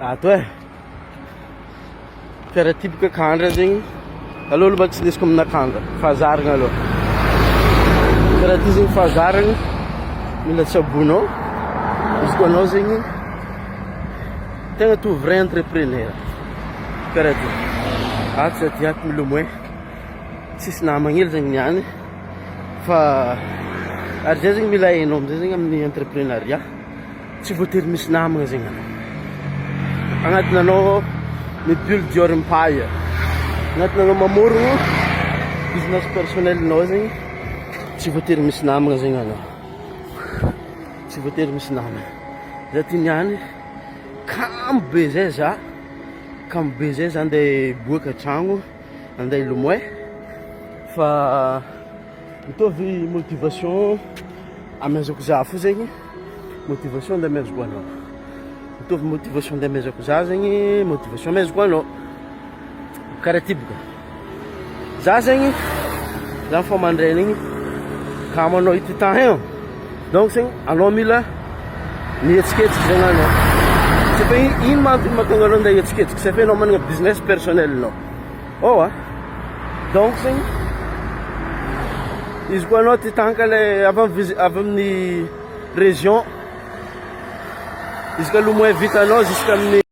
Ato e. Karaha ty boka kandra zegny, aleo aloha mba tsy indesiko amina kandra, fahazaragna aloha. Karaha ty zegny fahazaragna, mila tsaboinao, izy koa anao zegny tegna to vrai entrepreneur, karaha ty. Ato za ty ato milomay, tsisy namagna hely zegny niany fa ary zay zegny mila hainao amizay zegny amin'ny entreprenariat. Tsy voatery misy namagna zegny anao. Agnatiny anao mi-build your empire. Agnatiny anao mamorogno business personnel-nao zegny, tsy voatery misy namagna zegny anao. Tsy voatery misy namagna. Za ty niany, kamo be zay za, kamo be zay za andeha hiboaka an-tragno, andeha hilomay fa mitovy motivation amezako za fo zegny. Motivation nde amezako anao. Mitovy motivation nde amezako za zegny motivation amezako anao. Karaha ty boka. Za zegny za fa mandraigny igny kamo anao ity temps io. Donc zegny anao mila mihetsiketsiky zegny anao. Tsy fa ino ma antony mahatonga anao ndeha hihetsiketsiky? C'est fa anao managna business personnel-nao. Ôa. Donc zegny izy koa anao ty tanka le avy amin'ny avy amin'ny région izy ka le moins vitanao jusqu'amin'ny.